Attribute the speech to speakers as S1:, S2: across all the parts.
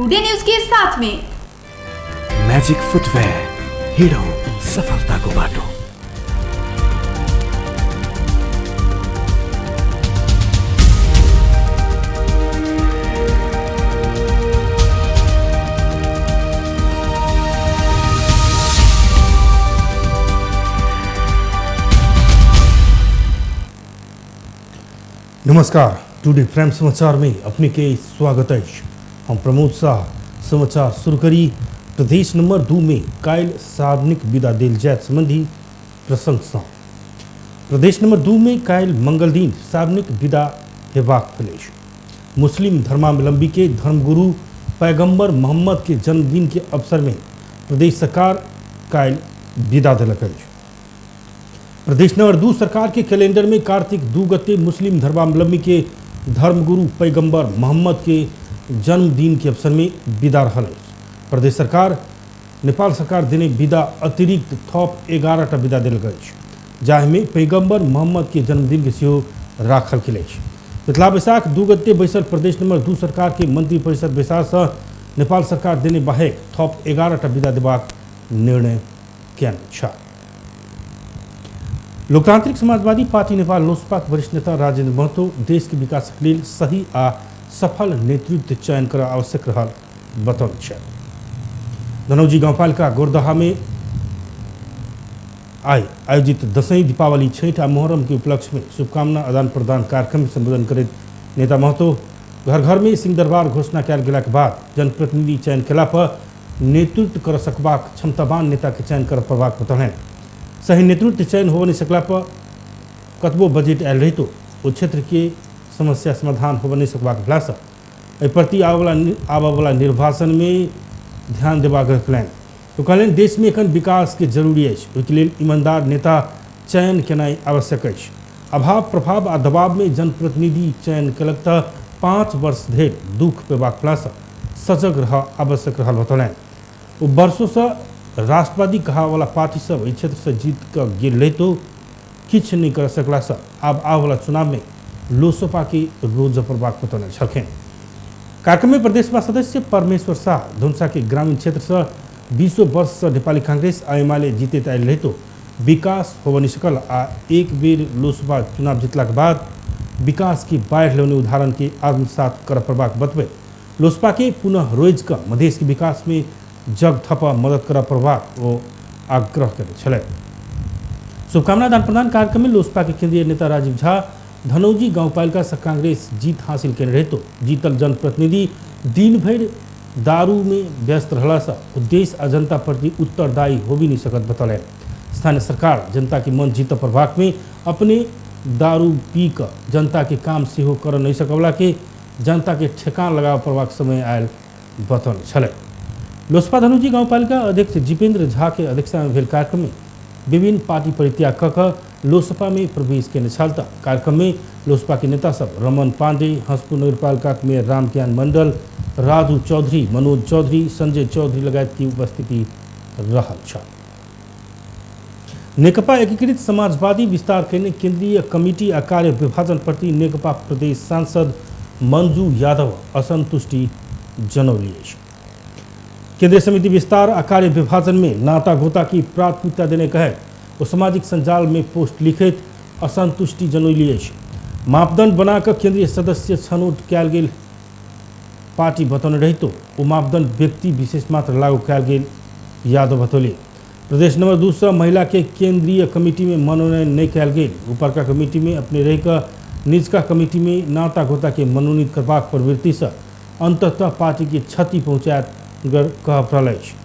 S1: Today news के साथ में।
S2: मैजिक फुटवेयर, हिँडौँ सफलताको बाटो।
S3: नमस्कार, टुडे प्राइम समाचार में अपने के स्वागत अछि। हम प्रमोद शाह। समाचार शुरू करी प्रदेश नंबर 2 में काल्हि सार्वजनिक विदा देल जायत संबंधी प्रसंग सँ। प्रदेश नंबर 2 में काल्हि मंगल दिन सार्वजनिक विदा हेबाक भेल अछि। मुस्लिम धर्मावलंबी के धर्मगुरु पैगंबर मोहम्मद के जन्मदिन के अवसर में प्रदेश सरकार काल्हि विदा देलक अछि। प्रदेश नंबर 2 सरकार के कैलेंडर में कार्तिक 2 गते मुस्लिम धर्मावलंबी के धर्मगुरु पैगंबर मोहम्मद के जन्मदिन के अवसर में विदा रहल अछि। प्रदेश सरकार नेपाल सरकार देने विदा अतिरिक्त थप 11टा विदा देलक अछि, जाहिमे पैगंबर मोहम्मद के जन्मदिन के सेहो राखल गेल अछि। पिछला बैसाख 2 गते बैसल प्रदेश नंबर 2 सरकार के मंत्री परिषद बैसार से नेपाल सरकार देने बाहेक थप 11टा विदा देबाक निर्णय कयने छल। लोकतांत्रिक समाजवादी पार्टी नेपाल लोसपा के वरिष्ठ नेता राजेंद्र महतो देश के विकास के लेल सही आ सफल नेतृत्व चयन कर आवश्यक रहल बतौने छथि। धनौजी गाउँपालिका गोरदहा में आइ आयोजित दसैँ, दीपावली, छठि आ मोहर्रम के उपलक्ष्य में शुभकामना आदान प्रदान कार्यक्रम में संबोधन करैत नेता महतो घर घर में सिंहदरबार घोषणा कयल गेलाक बाद जनप्रतिनिधि चयन केला पर नेतृत्व कर सकबाक क्षमतावान नेता के चयन कर पड़बाक बतौलनि। सही नेतृत्व चयन होबय नहि सकला पर कतबो बजट आयल रहितो ओ क्षेत्र के समस्या समाधान होबय नहि सकबाक भेलासँ एहि प्रति आबयवला निर्वाचन में ध्यान देबाक रखलनि। ओ कहलनि देश में एखन विकास के जरूरी अछि, ओहिके लेल ईमानदार नेता चयन केनाइ आवश्यक अछि। अभाव, प्रभाव आ दबाव में जनप्रतिनिधि चयन केलक तऽ 5 वर्ष धरि दुख पेबाक भेलासँ सजग रह आवश्यक रहल बतौलनि। ओ वर्षोसँ राष्ट्रवादी कहावला पार्टी सब एहि क्षेत्र से जीत कऽ गेल रहितो किछु नहि कर सकलासँ आब आबयवला चुनाव में लोसपा के रोज पड़बाक बतौने छलखिन। कार्यक्रम में प्रदेशसभा सदस्य परमेश्वर शाह धनुषा के ग्रामीण क्षेत्र से 20 वर्ष से नेपाली कांग्रेस आ एमाले जीतैत आयल रहितो विकास होबय नहि सकल आ एक बेर लोसपा चुनाव जीतलाक बाद विकास के बाढ़ि लौने उदाहरण के आत्मसात कर पड़बाक बतबैत लोसपा के पुनः रोजि कऽ मधेश के विकास में जग थप मदद कर पड़बाक ओ आग्रह कयने छलथि। शुभकामना आदान प्रदान कार्यक्रम में लोसपा के केंद्रीय नेता राजीव झा धनौजी गाउँपालिका से कांग्रेस जीत हासिल कयने रहितो जीतल जनप्रतिनिधि दिन भरि दारू में व्यस्त रहलासँ देश आ जनता प्रति उत्तरदायी होबी नहीं सकत बतौलनि। स्थानीय सरकार जनता के मन जीत पड़बाक में अपने दारू पी कऽ जनता के काम सेहो कर नहीं सकवला के जनता के ठेकान लगाबऽ पड़बाक समय आयल बतौने छलथि। लोसपा धनौजी गाउँपालिका अध्यक्ष जिपेंद्र झा के अध्यक्षता में भेल कार्यक्रम में विभिन्न पार्टी परित्याग कऽ कऽ लोसपा में प्रवेश कयने छल। तऽ कार्यक्रम में लोसपा के नेता सब रमन पांडे, हंसपुर नगरपालिका के मेयर रामज्ञान मंडल, राजू चौधरी, मनोज चौधरी, संजय चौधरी लगायत की उपस्थिति रहल छल। नेकपा एकीकृत समाजवादी विस्तार कयने केंद्रीय कमिटी आ कार्य विभाजन प्रति नेकपा प्रदेश सांसद मंजू यादव असंतुष्टि जनौली अछि। केंद्रीय समिति विस्तार आ कार्य विभाजन में नाता गोता की प्राथमिकता देने कहे ओ सामाजिक संजाल में पोस्ट लिखैत असंतुष्टि जनौली अछि। मापदंड बनाकर केंद्रीय सदस्य छनौट कयल गेल पार्टी बतौने रहितो ओ मापदंड व्यक्ति विशेष मात्र लागू कयल गेल यादव बतौली। प्रदेश नंबर 2 से महिला के केंद्रीय कमिटी में मनोनयन नहीं कयल गेल। ऊपरका कमिटी में अपने रहिकऽ निचका कमिटी में नाता गोता के मनोनीत करबाक प्रवृत्ति से अंततः पार्टी के क्षति पहुँचायत कहब रहल अछि।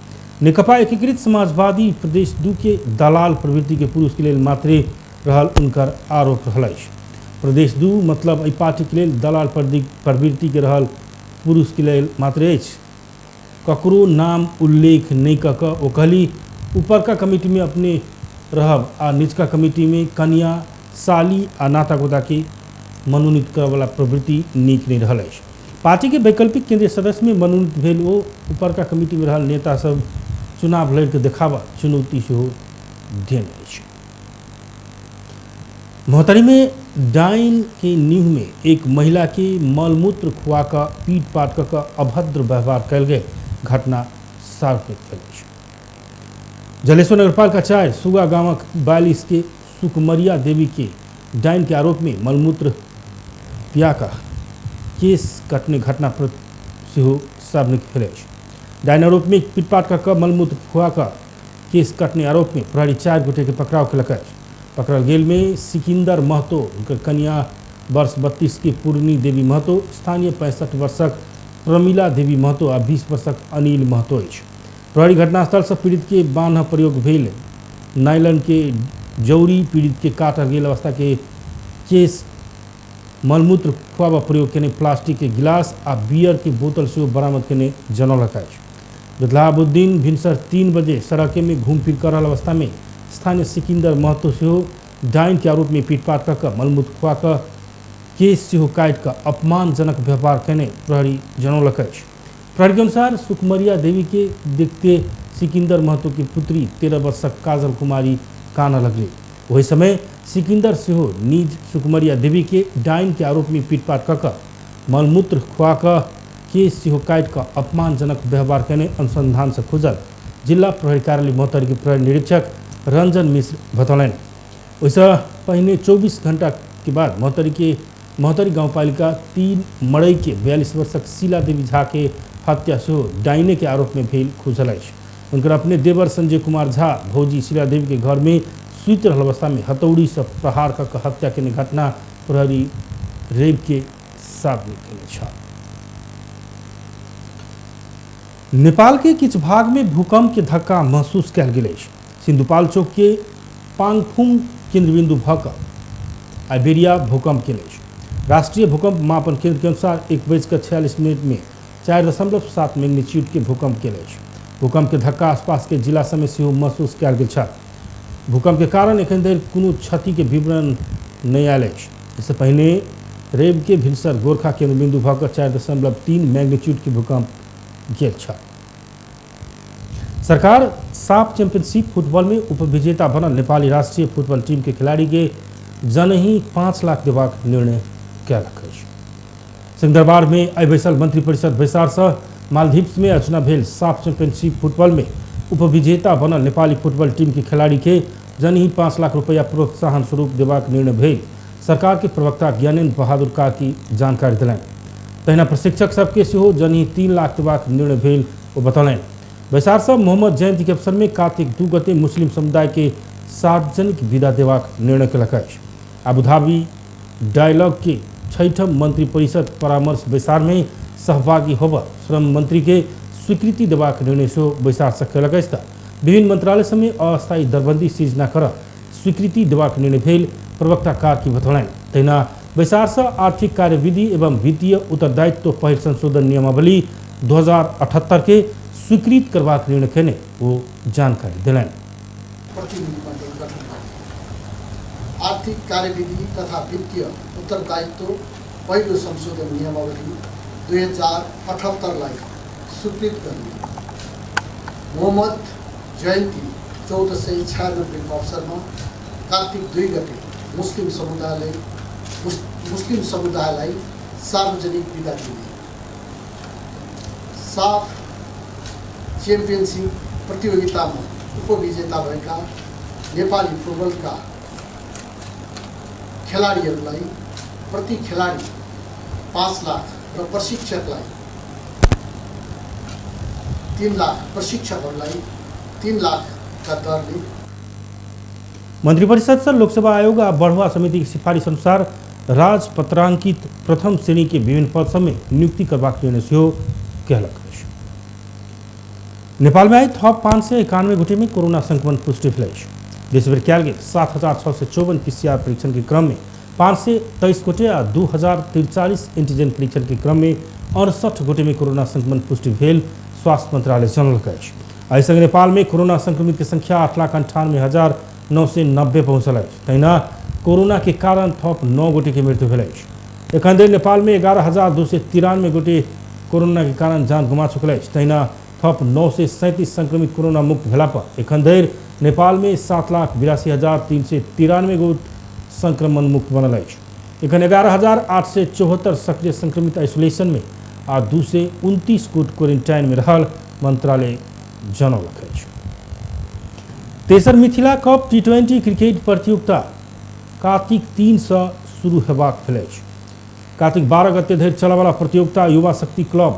S3: नेकपा एकीकृत समाजवादी प्रदेश 2 के दलाल प्रवृत्ति के पुरुष के लेल मात्रे रहल उनकर आरोप रहल अछि। प्रदेश 2 मतलब एहि पार्टी के लेल दलाल प्रवृत्ति के रहल पुरुष के लेल मात्रे अछि। ककरो नाम उल्लेख नहीं कऽ कऽ ओ कहली ऊपरका कमिटी में अपने रहब आ निचका कमिटी में कनिया, साली आ नाता गोता के मनोनीत करऽवला प्रवृत्ति नीक नहीं रहल अछि। पार्टी के वैकल्पिक केंद्रीय सदस्य में मनोनीत भेल ओ ऊपरका कमिटी में रहल नेता सब चुनाव लड़ि कऽ देखाबऽ चुनौती सेहो देने अछि। महोत्तरी में डाइन के नींव में एक महिला के मलमूत्र खुआ कऽ पीट पाट कऽ कऽ अभद्र व्यवहार कयल गेल घटना सार्वजनिक भेल अछि। जलेश्वर नगरपालिका 4 सुगा गामक 42 के सुकमरिया देवी के डाइन के आरोप में मलमूत्र पिया कऽ केस कटने घटना पर सेहो सार्वजनिक भेल अछि। डाइन आरोप में पीटपाट कऽ कऽ मलमूत्र खुआ कऽ केस कटने आरोप में प्रहरी 4 गोटे के पकड़ाव केलक अछि। पकड़ल गेल में सिकिंदर महतो, हुनकर कनिया वर्ष 32 के पूर्णी देवी महतो, स्थानीय 65 वर्षक प्रमिला देवी महतो आ 20 वर्षक अनिल महतो अछि। प्रहरी घटनास्थल से पीड़ित के बान्ह प्रयोग भेल नाइलन के जौरी, पीड़ित के काटल गेल अवस्था के केस, मलमूत्र खुआबा प्रयोग केने प्लास्टिक के गिलास आ बियर के बोतल सेहो बरामद केने जनौलक अछि। बदलाबुद्दीन भिनसर 3 बजे सड़क में घूम फिर कर रहल अवस्था में स्थानीय सिकिंदर महतो सेहो डाइन के आरोप में पीटपाट कऽ कऽ मलमूत्र खुआ कऽ केस सेहो काटि कऽ अपमानजनक व्यवहार केने प्रहरी जनौलक अछि। प्रहरी के अनुसार सुकमरिया देवी के देखते सिकिंदर महतो की पुत्री 13 वर्षक काजल कुमारी कानऽ लगली। ओहि समय सिकिंदर सेहो निज सुकमरिया देवी के डाइन के आरोप में पीटपाट कऽ कऽ मलमूत्र खुआ कऽ केस सेहो काटि कऽ अपमानजनक व्यवहार केने अनुसंधान से खुजल जिला प्रहरी कार्यालय महोत्तरी के प्रहरी निरीक्षक रंजन मिश्र बतौलनि। ओहिसँ पहिने 24 घंटा के बाद महोत्तरी गाउँपालिका 3 मड़ई के 42 वर्षक शीला देवी झा के हत्या सेहो डाइने के आरोप में भेल खुजल अछि। हुनकर अपने देवर संजय कुमार झा भौजी शीला देवी के घर में सुति रहल अवस्था में हथौड़ी से प्रहार कऽ कऽ हत्या केने घटना प्रहरी रवि के सार्वजनिक केने छल। नेपाल के किछु भाग में भूकंप के धक्का महसूस कयल गेल अछि। सिन्धुपाल्चोक के पांगफुंग केंद्रबिंदु भऽ कऽ आइबेरिया भूकंप केने अछि। राष्ट्रीय भूकंप मापन केंद्र के अनुसार 1:46 में 4.7 मैग्नीट्यूड के भूकंप केने अछि। भूकंप के धक्का आसपास के जिला सब में सेहो महसूस कयल गेल छल। भूकंप के कारण एखन धरि कोनो क्षति के विवरण नहि आयल अछि। इससे पहिने रवि के भिनसर गोरखा केंद्रबिंदु भऽ कऽ 4.3 मैग्नीट्यूड के भूकंप गेल छल। सरकार साफ चैंपियनशिप फुटबॉल में उपविजेता बनल नेपाली राष्ट्रीय फुटबॉल टीम के खिलाड़ी के जनही 5 लाख देबाक निर्णय कयलक अछि। सिंहदरबार में आइ बैसल मंत्रिपरिषद बैसार से मालदीव्स में आयोजना भेल साफ चैंपियनशिप फुटबॉल में उपविजेता बनल नेपाली फुटबॉल टीम के खिलाड़ी के जनही 5 लाख रुपया प्रोत्साहन स्वरूप देबाक निर्णय भेल सरकार के प्रवक्ता ज्ञानेन्द्र बहादुर कार्की जानकारी देलनि। तहिना प्रशिक्षक सबके सेहो जनही 3 लाख देबाक निर्णय भेल ओ बतौलनि। बैसार से मोहम्मद जयंती के अवसर में कार्तिक 2 गते मुस्लिम समुदाय के सार्वजनिक विदा देबाक निर्णय केलक अछि। अबुधाबी डायलॉग के 6ठम मंत्रिपरिषद परामर्श बैसार में सहभागी होब श्रम मंत्री के स्वीकृति देबाक निर्णय सेहो बैसार से केलक अछि। विभिन्न मंत्रालय सब में अस्थायी दरबंदी सृजना कर स्वीकृति देबाक निर्णय भेल प्रवक्ता कार्की बतौलनि। तहिना बैसार से आर्थिक कार्यविधि एवं वित्तीय उत्तरदायित्व पहिल संशोधन नियमावली 2078 के स्वीकृत करबाक निर्णय केने ओ जानकारी देलनि।
S1: प्रतिनिधिमण्डल गठन गर्ने आर्थिक कार्यविधि तथा वित्तीय उत्तरदायित्व पहिलो संशोधन नियमावली 2078लाई स्वीकृत गर्ने मोहम्मद जयन्ती 1496 को अवसरमा कार्तिक 2 गते मुस्लिम समुदायलाई सार्वजनिक बिदा दिने साफ च्याम्पियनसिप प्रतियोगितामा उपविजेता भएका नेपाली फुटबलका खेलाडीहरूलाई प्रति खेलाडी 5 लाख र प्रशिक्षकलाई 3 लाख प्रशिक्षकहरूलाई 3 लाखका दरले
S3: मंत्रिपरिषद से लोकसभा आयोग आ बढ़ुआ समिति की सिफारिश अनुसार राजपत्रांकित प्रथम श्रेणी के विभिन्न पद सब में नियुक्ति करबाक निर्णय सेहो कयलक अछि। नेपाल में आइ थप 591 गोटे में कोरोना संक्रमण पुष्टि भेल अछि। देशभरि कयल गेल 7654 पीसीआर परीक्षण के क्रम में 523 गोटे आ 2043 एंटीजन परीक्षण के क्रम में 68 गोटे में कोरोना संक्रमण पुष्टि भेल स्वास्थ्य मंत्रालय जनौलक अछि। एहि संग नेपाल में कोरोना संक्रमित के संख्या 8,98,990 पहुँचल अछि। तहिना कोरोना के कारण थप 9 गोटे के मृत्यु भेल अछि। एखन धरि नेपाल में 11,293 गोटे कोरोना के कारण जान गुमा चुकल अछि। तहिना थप 937 संक्रमित कोरोना मुक्त भेला पर एखन धरि नेपाल में 7,82,393 गोट संक्रमण मुक्त बनल अछि। एखन 11,874 सक्रिय संक्रमित आइसोलेशन में आ 229 गोट क्वारेंटाइन में रहल मंत्रालय जनौलक अछि। तेसर मिथिला कप T20 cricket प्रतियोगिता कार्तिक 3 से शुरू हेबाक भेल अछि। कार्तिक 12 गते धरि चलयवला प्रतियोगिता युवा शक्ति क्लब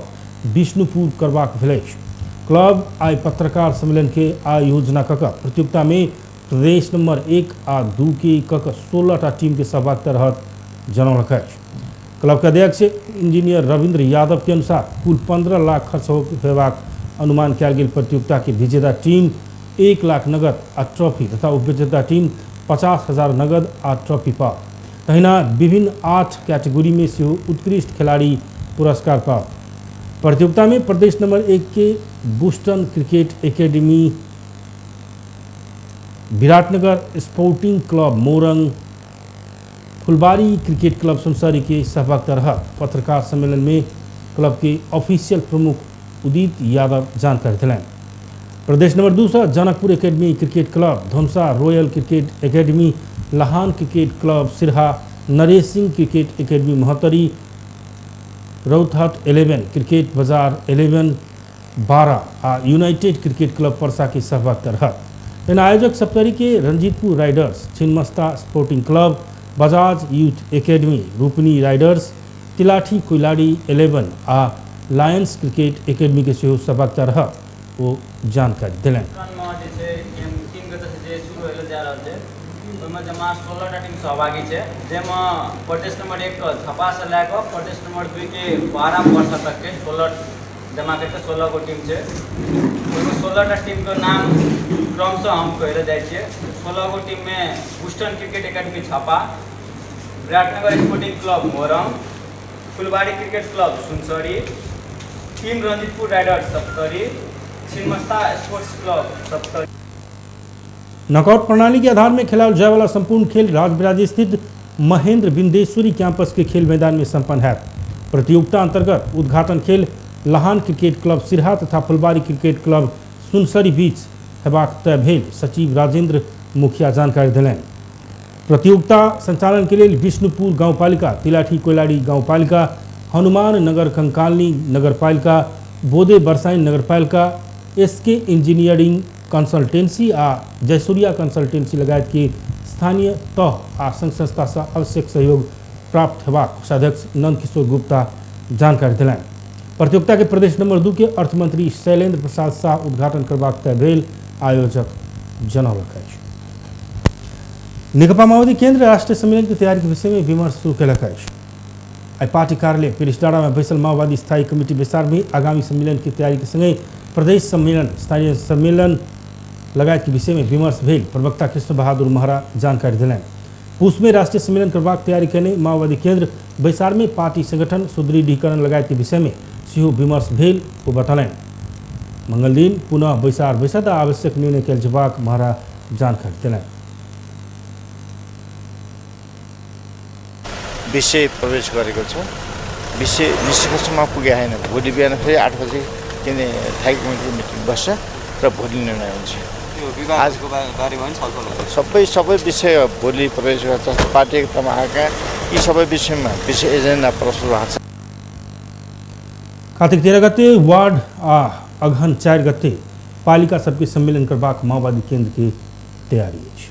S3: विष्णुपुर करबाक भेल अछि। क्लब आइ पत्रकार सम्मेलन के आयोजना कऽ प्रतियोगिता में प्रदेश नंबर 1 आ 2 के कऽ 16टा टीम के सहभागिता रहत जनौलक अछि। क्लब के अध्यक्ष इंजीनियर रविंद्र यादव के अनुसार कुल 15 लाख खर्च होयबाक अनुमान कयल गेल प्रतियोगिता के विजेता टीम 1 लाख नगद आ ट्रॉफी तथा उपविजेता टीम 50,000 नगद आ ट्रॉफी पाओत। तहिना विभिन्न 8 कैटेगरी में सेहो उत्कृष्ट खिलाड़ी पुरस्कार पाओत। प्रतियोगिता में प्रदेश नंबर 1 के Buston cricket academy, Biratnagar sporting club Morang, Phulbari cricket club Sunsari के सहभागिता रहत। पत्रकार सम्मेलन में क्लब के ऑफिशियल प्रमुख उदित यादव जानकारी दिलनि। प्रदेश नंबर 2 से Janakpur academy cricket club, Dhanusha royal cricket academy, Lahan cricket club Siraha, Naresh Singh cricket academy Mahottari, Rautahat 11 cricket Bazar 11 12 आ यूनाइटेड क्रिकेट क्लब परसा के सहभागिता रहत। तहिना आयोजक सप्तरी के Ranjitpur riders, Chhinnamasta sporting club, Bajaj youth academy, Rupani riders, Tilathi Koilari 11 आ Lions cricket academy के सेहो सहभागिता रहत ओ जानकारी देलनि।
S4: ओहिमे जमा 16टा टीम सहभागी छै, जाहिमे प्रदेश नंबर 1 के झापा से लए कऽ प्रदेश नंबर 2 के 12 वर्ष तक के 16 जमा करिके 16 गो टीम छै। ओहिमे 16टा टीमके नाम क्रमशः हम कहै लए जाइ छियै। 16 गो टीममे Buston cricket academy Jhapa, Biratnagar sporting club Morang, Phulbari cricket club Sunsari, team Ranjitpur riders Saptari, Chhinnamasta sports club Saptari.
S3: Knockout प्रणाली के आधार में खेलाओल जाय वाला संपूर्ण खेल राजबिराज स्थित महेंद्र बिंदेश्वरी कैंपस के खेल मैदान में संपन्न है। प्रतियोगिता अंतर्गत उद्घाटन खेल लहान क्रिकेट क्लब सिरहा तथा फुलबारी क्रिकेट क्लब सुनसरी बीच हेबाक तय भेल सचिव राजेंद्र मुखिया जानकारी देलनि। प्रतियोगिता संचालन के लिए विष्णुपुर गांवपालिका, तिलाठी कोयलाड़ी गांवपालिका, हनुमान नगर कंकालनी नगरपालिका, बोदे बरसाइन नगरपालिका, एसके इंजीनियरिंग कंसल्टेंसी आ जयसूर्या कंसल्टेंसी लगायत के स्थानीय तह आ संघ संस्था से आवश्यक सहयोग प्राप्त हेबाक कोषाध्यक्ष नंदकिशोर गुप्ता जानकारी देलनि। प्रतियोगिता के प्रदेश नंबर 2 के अर्थमंत्री शैलेंद्र प्रसाद शाह उद्घाटन करबाक तय भेल आयोजक जनौलक अछि। नेकपा माओवादी केंद्र राष्ट्रीय सम्मेलन के तैयारी के विषय में विमर्श शुरू कयलक अछि। आइ पार्टी कार्यालय पेरिसडाँडा में बैसल माओवादी स्थायी कमिटी बैसार में आगामी सम्मेलन के तैयारी के संगे प्रदेश सम्मेलन, स्थानीय सम्मेलन लगायत के विषय में विमर्श भेल प्रवक्ता कृष्ण बहादुर महरा जानकारी देलनि। पूस में राष्ट्रीय सम्मेलन करबाक तैयारी कयने माओवादी केंद्र बैसार में पार्टी संगठन सुदृढ़ीकरण लगायत के विषय में सेहो विमर्श भेल ओ बतौलनि। मंगल दिन पुनः बैसार बैसत आ आवश्यक निर्णय कयल जेबाक महरा जानकारी देलनि।
S5: विषय प्रवेश गरेको छ, विषय निष्कर्षमा पुगेको छैन। भोलि बिहान फेरि 8 बजे किन स्थायी कमिटी मिटिङ बस्छ र भोलि निर्णय हुन्छ। सबै सबै विषय भोलि प्रवेश गर्छ। पार्टी एकतामा आएका यी सबै विषयमा विषय एजेन्डा प्रस्तुत भएको छ।
S3: कार्तिक 13 गते वार्ड आ अगहन 4 गते पालिका सबके सम्मेलन करबाक माओवादी केंद्र के तैयारी अछि।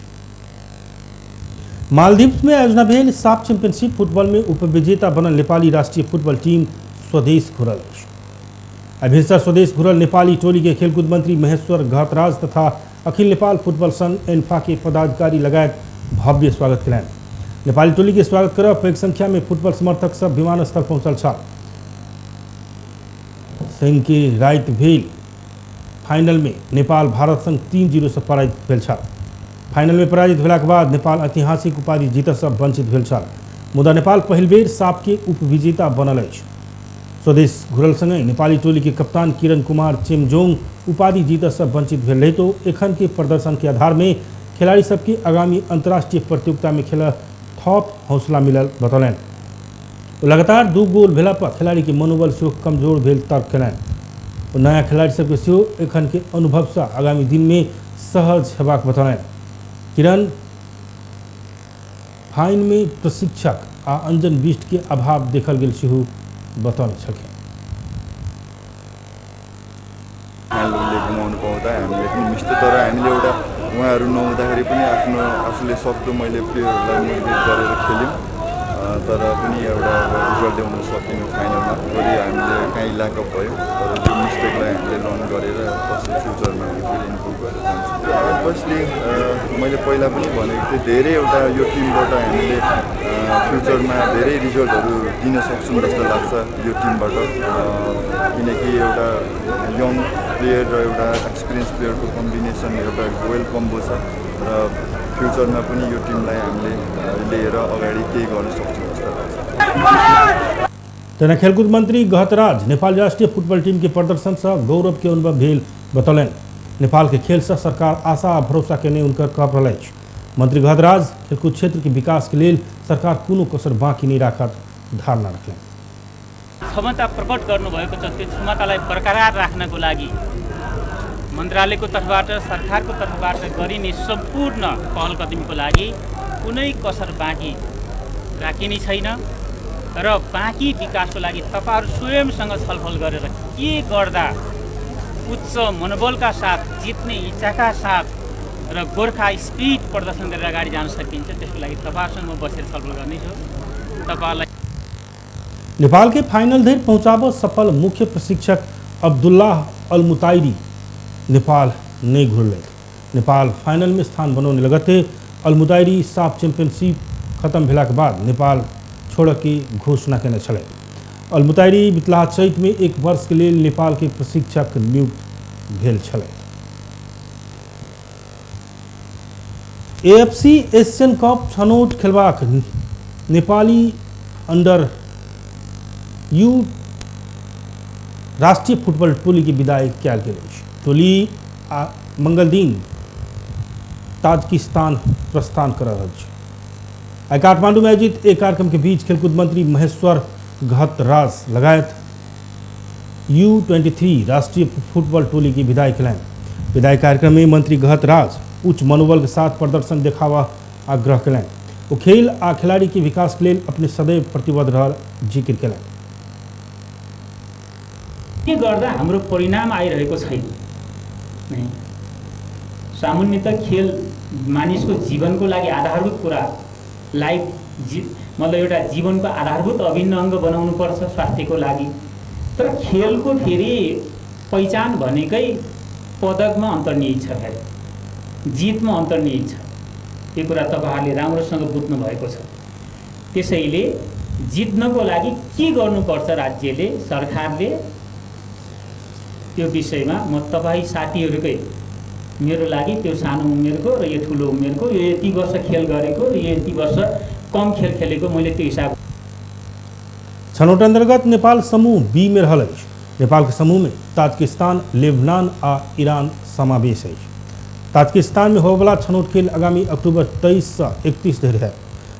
S3: मालदीव में आयोजना भेल साफ चैंपियनशिप फुटबॉल में उपविजेता बनल नेपाली राष्ट्रीय फुटबॉल टीम स्वदेश घुरल अछि। भिनसर स्वदेश घुरल नेपाली टोली के खेलकूद मंत्री महेश्वर घातराज तथा अखिल नेपाल फुटबॉल संघ एन्फा के पदाधिकारी लगायत भव्य स्वागत कयलनि। नेपाली टोली के स्वागत कर पैघ संख्या में फुटबॉल समर्थक सब विमानस्थल पहुंचल छल। संघ के राति भेल फाइनल में नेपाल भारत संग 3-0 से पराजित भेल छल। फाइनल में पराजित भेलाक बाद नेपाल ऐतिहासिक उपाधि जीतसँ वंचित भेल छल, मुदा नेपाल पहिल बेर साफ के उपविजेता बनल अछि। स्वदेश घुरल संगहि नेपाली टोली के कप्तान किरण कुमार चेमजोंग उपाधि जीतसँ वंचित भेल रहितो एखन के प्रदर्शन के आधार में खिलाड़ी सबके आगामी अंतर्राष्ट्रीय प्रतियोगिता में खेल थप हौसला मिलल बतौलनि। लगातार 2 गोल भेला पर खिलाड़ी के मनोबल सेहो कमजोर भेल तर्क कयलनि। नया खिलाड़ी सबके सेहो एखन के अनुभवसँ आगामी दिन में सहज हेबाक बतौलनि। किरण फाइन में प्रशिक्षक आ अंजन बिष्ट के अभाव देखल गेल सेहो बतौने छलखिन।
S6: फाइनलले गुमाउनु पाउँदा हामीले पनि मिस्थ्यो, तर हामीले एउटा उहाँहरू नहुँदाखेरि पनि आफ्नो आफूले सक्दो मैले प्लेयरहरूलाई मोटिभेट गरेर खेल्यौँ, तर पनि एउटा रिजल्ट ल्याउन सकेनौँ फाइनलमा। भोलि हामीले कहीँ ल्याकअप भयो, तर त्यो मिस्टेकलाई हामीले लर्न गरेर पछि फ्युचरमा हामी फेरि इम्प्रुभ गरेर जान्छौँ। अभियसली मैले पहिला पनि भनेको थिएँ, धेरै एउटा यो टिमबाट हामीले फ्युचरमा धेरै रिजल्टहरू दिन सक्छौँ जस्तो लाग्छ यो टिमबाट, किनकि एउटा यङ प्लेयर र एउटा एक्सपिरियन्स प्लेयरको कम्बिनेसन एउटा वेल कम्बो छ र फ्युचरमा पनि यो टिमलाई हामीले लिएर अगाडि केही गर्न सक्छौँ जस्तो लाग्छ।
S3: तहिना खेलकुद मंत्री गहतराज नेपाल राष्ट्रिय फुटबॉल टीम के प्रदर्शन से गौरव के अनुभव भेल बतौलनि। नेपाल के खेल से सरकार आशा आ भरोसा केने उनकर कहब रहल अछि। मंत्री गहतराज खेलकूद क्षेत्र के विकास के लेल सरकार कोनो कसर बाँकी नहीं राखत धारणा रखलनि।
S7: क्षमता प्रकट गर्नुभएको छ, त्यो क्षमतालाई बरकरार राख्नको लागि मन्त्रालयको तर्फबाट सरकारको तर्फबाट गरिने सम्पूर्ण पहल कदमीको लागि कुनै कसर बाँकी राखिने छैन र बाँकी विकासको लागि तपाईहरू स्वयंसँग छलफल गरेर के गर्दा उच्च मनोबलका साथ जित्ने इच्छाका साथ र गोर्खा स्पिरिट प्रदर्शन गरेर अगाडि जान सकिन्छ, त्यसको लागि तपाईहरूसँग म बसेर छलफल गर्नेछु। तपाईहरूलाई
S3: नेपाल के फाइनल धरि पहुँचाब सफल मुख्य प्रशिक्षक अब्दुल्लाह अल-मुताइरी नेपाल नहीं घुरले। नेपाल फाइनल में स्थान बनौने लगते अल-मुताइरी साफ चैंपियनशिप खत्म भेलाक बाद नेपाल छोड़ के घोषणा केने छलै। अल-मुताइरी बितला चैत में 1 वर्ष के लेल नेपाल के प्रशिक्षक नियुक्त भेल छलै। एएफसी एशियन कप छनौट खेलबाक नेपाली अंडर you राष्ट्रिय फुटबॉल टोली के विदाई कयल गेल अछि। टोली मंगल दिन ताजिकिस्तान प्रस्थान कर रहल अछि। आइ काठमांडू में आयोजित एक कार्यक्रम के बीच खेलकूद मंत्री महेश्वर घतराज लगायत U23 राष्ट्रीय फुटबॉल टोली की विदाई कयलनि। विदाई कार्यक्रम में मंत्री घतराज उच्च मनोबल के साथ प्रदर्शन देखावा आग्रह कयलनि। ओ खेल आ खिलाड़ी के विकास के लेल अपने सदैव प्रतिबद्ध रहल जिक्र कयलनि।
S7: के गर्दा हाम्रो परिणाम आइरहेको छैन। सामान्यतः खेल मानिसको जीवनको लागि आधारभूत कुरा, लाइफ मतलब एउटा जीवनको आधारभूत अभिन्न अङ्ग बनाउनु पर्छ स्वास्थ्यको लागि। तर खेलको फेरि पहिचान भनेकै पदकमा अन्तर्निहित छ, फेरि जितमा अन्तर्निहित छ। यो कुरा तपाईँहरूले राम्रोसँग बुझ्नु भएको छ। त्यसैले जित्नको लागि के गर्नुपर्छ राज्यले, सरकारले, त्यो विषयमा म तपाईँ साथीहरूकै, मेरो लागि त्यो सानो उमेरको र यो ठुलो उमेरको, यो यति वर्ष खेल गरेको र यो यति वर्ष कम खेल खेलेको, मैले त्यो हिसाब।
S3: छनौट अन्तर्गत नेपाल समूह बी में रहल अछि। नेपाल के समूह में ताजिकिस्तान, लेबनान आ ईरान समावेश अछि। ताजिकिस्तान में होबला छनौट खेल आगामी अक्टूबर 23 से 31 धरि है।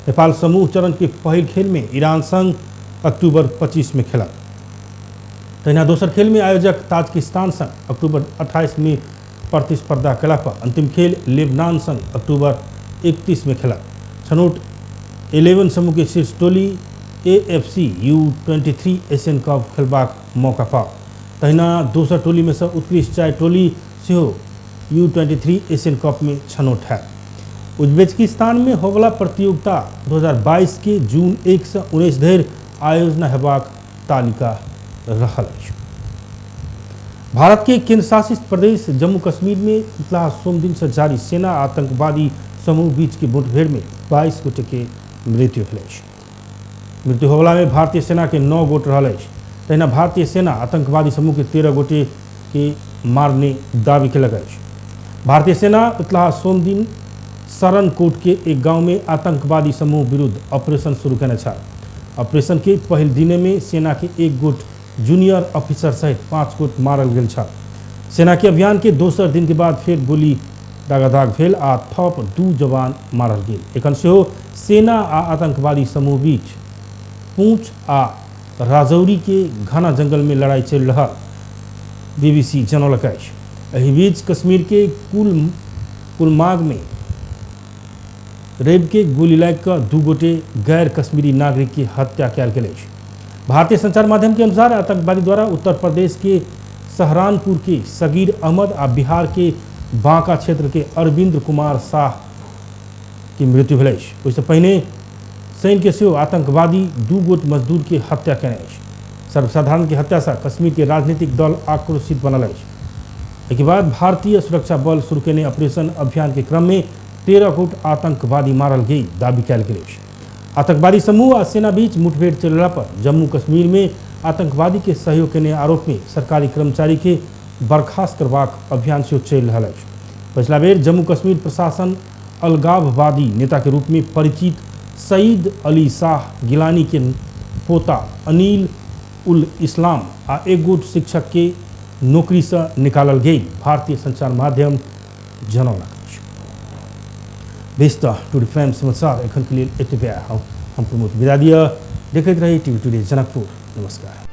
S3: नेपाल समूह चरण के पहिल खेल में ईरान संग अक्टूबर 25 में खेलत। तहिना दोसर खेल में आयोजक ताजिकिस्तान संग अक्टूबर 28 में प्रतिस्पर्धा कयला पर अंतिम खेल लेबनान संग अक्टूबर 31 में खेलत। छनौट 11 समूह के शीर्ष टोली AFC U23 Asian cup खेलबाक मौका पाओ। तहिना दोसर टोली में से उत्कृष्ट 4 टोली सेहो U23 Asian cup में छनौट है। उज्बेकिस्तान में होवला प्रतियोगिता 2022 के जून 1 से 19 धरि आयोजना हेबाक तालिका रहल अछि। भारत के केंद्रशासित प्रदेश जम्मू कश्मीर में पिछला सोमदिन से जारी सेना आतंकवादी समूह बीच के मुठभेड़ में 22 गोटे के मृत्यु भेल अछि। मृत्यु होवला में भारतीय सेना के 9 गोट रहल अछि। तहिना भारतीय सेना आतंकवादी समूह के 13 गोटे के मारने दावी केलक अछि। भारतीय सेना पिछला सोमदिन शरणकोट के एक गांव में आतंकवादी समूह विरुद्ध ऑपरेशन शुरू केने छल। ऑपरेशन के पहिल दिने में सेना के 1 गोट जूनियर ऑफिसर सहित 5 गोट मारल गेल छल। सेना के अभियान के दोसर दिन के बाद फेर गोली दागादाग भेल आ थप 2 जवान मारल गेल। एखन सेहो सेना आ आतंकवादी समूह बीच पूंछ आ राजौरी के घना जंगल में लड़ाई चलि रहल बीबीसी जनौलक अछि। एहि बीच कश्मीर के कुलमार्ग में रवि के गोली लागि कऽ 2 गोटे गैर कश्मीरी नागरिक के हत्या कयल गेल अछि। भारतीय संचार माध्यम के अनुसार आतंकवादी द्वारा उत्तर प्रदेश के सहारनपुर के सगीर अहमद आ बिहार के बांका क्षेत्र के अरविंद कुमार शाह की मृत्यु भेल अछि। ओहिसँ पहिने शनि के सेहो आतंकवादी 2 गोट मजदूर के हत्या केने अछि। सर्वसाधारण के हत्या से कश्मीर के राजनीतिक दल आक्रोशित बनल अछि। एहिके बाद भारतीय सुरक्षा बल शुरू केने ऑपरेशन अभियान के क्रम में 13 गोट आतंकवादी मारल गेल दावी कयल गेल अछि। आतंकवादी समूह आ सेना बीच मुठभेड़ चलला पर जम्मू कश्मीर में आतंकवादी के सहयोग केने आरोप में सरकारी कर्मचारी के बर्खास्त करबाक अभियान सेहो चलि रहल अछि। पछिला बेर जम्मू कश्मीर प्रशासन अलगाववादी नेता के रूप में परिचित सईद अली शाह गिलानी के पोता अनिल उल इस्लाम आ एक गोट शिक्षक के नौकरी से निकालल गेल भारतीय संचार माध्यम जनौलक अछि। बेस तऽ टुडे प्राइम समाचार एखन के लेल एतबे। हम प्रमोद विदा दिअ। देखैत रही टीवी टुडे जनकपुर। नमस्कार।